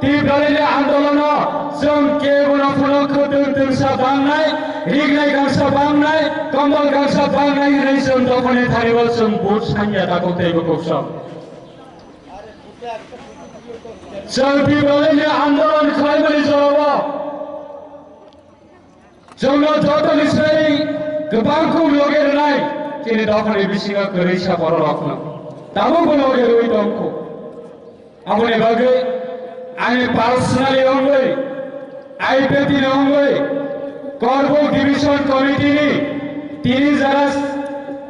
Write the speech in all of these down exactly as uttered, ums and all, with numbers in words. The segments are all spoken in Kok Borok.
Tipralini andolono chwng kebono phano khwtwng twngsa bangnai, rignai gangsa bangnai, kombol gangsa bangnai hwnwi chwng dophani thani o chwng vote sanya takhuk tei bukhuk song. Chwng Tipralini andolon khlaimani jorao chwngno jotoni sai kwbang kuk loge rwnai chini dophani bisingo kwrwi sa bororokno tabukbo loge rwui tongkho. Aboni bagwi ani personally wngwi, I P F T ni wngwi, Korbuk Division Committee ni tini jara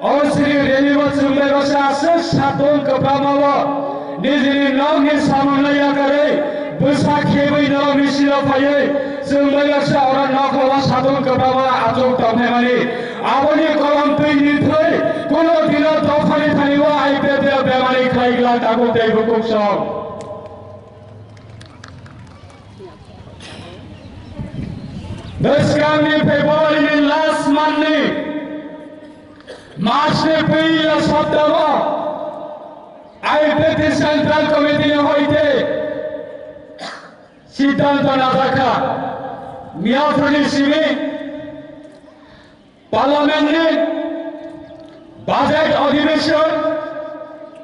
o sri rally o chwng bai baksa aswk satung kwbangma o nijini nokni samungno yakarwi bwsa khebwi norokni siro phaiwi chwng bai baksa oro nokho o satung kwbangma achuk tongphaimani. Aboni kolom twi ni thwi kuno dino dophani thani o I P F T o bemani khlai glak tabuk tei bukhuk song. Bwskangni February ni last month ni, March ni puila saptao I P F T Central Committee ni hoite siddhanto najakha, miyaphurni simi Parliament ni budget adhibeshon,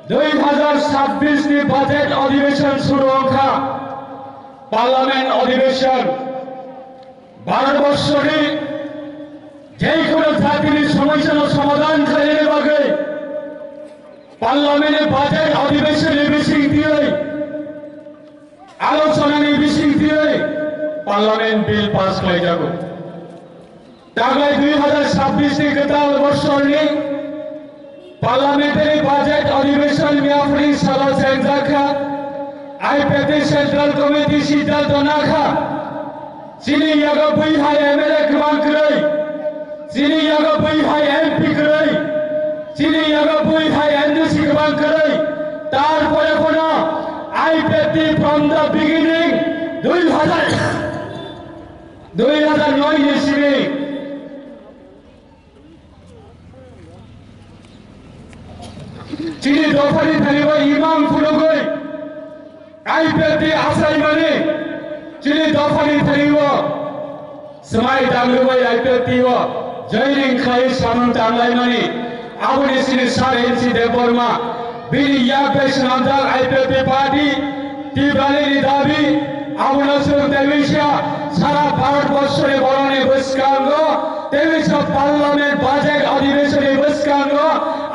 dui hazar chabbish ni budget adhibeshon shuru wngkha. Parliament adhibeshon Bharatborsho ni jekono jatini somosyano somadhan khlainani bagwi Parliament ni budget adhibeshon ni bising twiwi, alochonani bising twiwi Parliament bill pass khlaijago. Taglai dui hazar chabbish ni kwtal bosorni Parliamentary Budget Adhibeshon miyaphring salo chengjakha, I P F T Central Committee siddhanto nakha, chini yago bui hai M L A kwbang kwrwi, chini yago bui hai M P kwrwi, chini yago bui hai M D C kwbang kwrwi, tarpore phano I P F T from the beginning dui hazar, dui hazar noi ni simi chini dophani thani bai imang phunugwi I P F T achaimani chini dophani thani o swmai dangwi bai I P F T o joining khlai samung tanglaimani aboni chini Sir N C Debbarma bini yak bai swnamjak I P F T party Tiprani ni dabi, abono chwng teisa sara Bharat borsoni borokni bwskango, teisa parliament budget adhibeshonni bwskango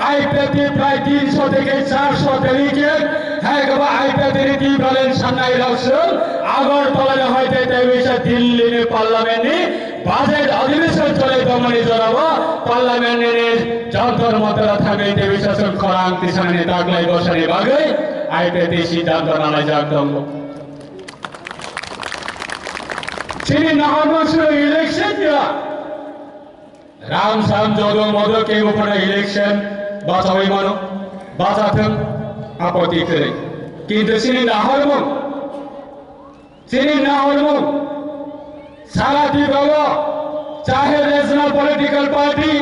I P F T prai tinsho theke charsho delegate, hai khe bo I P F T ni Tipraland sannai rok chwng Agartala ni hai tei teisa Delhi ni parliament ni budget adhibeshon cholai tongmani jorao parliament ni Jantar Mantar thangwi teisa chwng khorang tisani taklai bosani bagwi I P F T siddhanto nalaijak tongo. Chini nahormung siro election ya. Ram sam jodo modo kebo phano election bachawi mano. Bachathwng apoti kwrwi. Kintu chini nahormung, chini nahormung sara Tripura o chahe regional political party,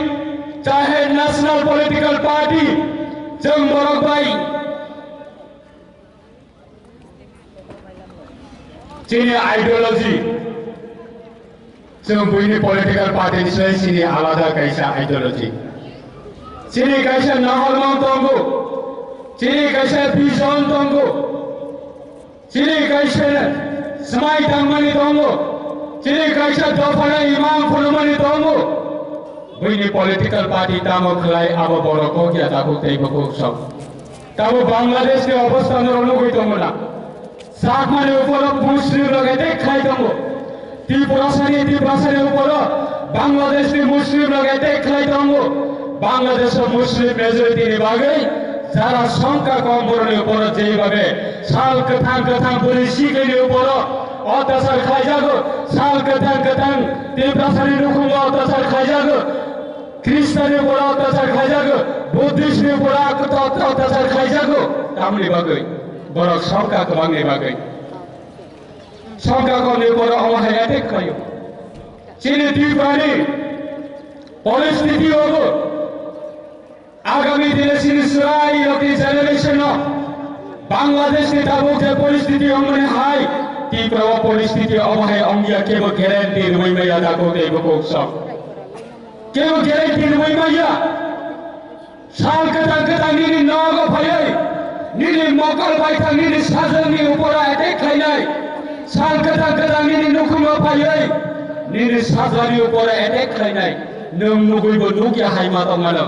chahe national political party, chwng borok bai chini ideology, chwng buini political party ni sai chini alada kaisa ideology. Chini kaisa nahormung tongo, chini kaisa vision tongo, chini kaisa swmai tangmani tongo, chini kaisa dophano imang phunukmani tongo. Buini political party tamo khlai abo borok kok ya takhuk tei bukhuk sok. Tamo Bangladesh ni obostha norok nugwi tongo na. Chakmani uporo Muslim rok attack khlai tongo. Tiprasani, Tiprasani uporo Bangladesh ni Muslim rok attack khlai tongo. Bangladesh o Muslim majority ni bagwi jara songkha kom boroni uporo jeibabe sal kwthang kwthang bwrwi sikli ni uporo otyachar khlaijago, sal kwthang kwthang Tiprasani nukhungo otyachar khlaijago. Christian ni upor otyachar khlaijago, Buddhist ni upor otyachar khlaijago. Tamni bagwi? Borok songkha kwbangni bagwi. Songkha komni upor omo hai attack khlaio. Chini Tripurani poristiti obo agami dine chini chwrai rokni generation no Bangladesh ni tabuk je poristiti wngmani hai Tipra o poristiti omo hai ongya kebo guarantee rwui maya da kok tei bokok sok. Kebo guarantee rwui maya. Sal kwthang kwthang nini nogo phaiwi, nini mokol baithang nini sajlani upora attack khlainai. Sal kwthang kwthang nini nukhungo phaiwi, nini sajlani upora attack khlainai. Nwng nugwibo nukya hai ma tongmano.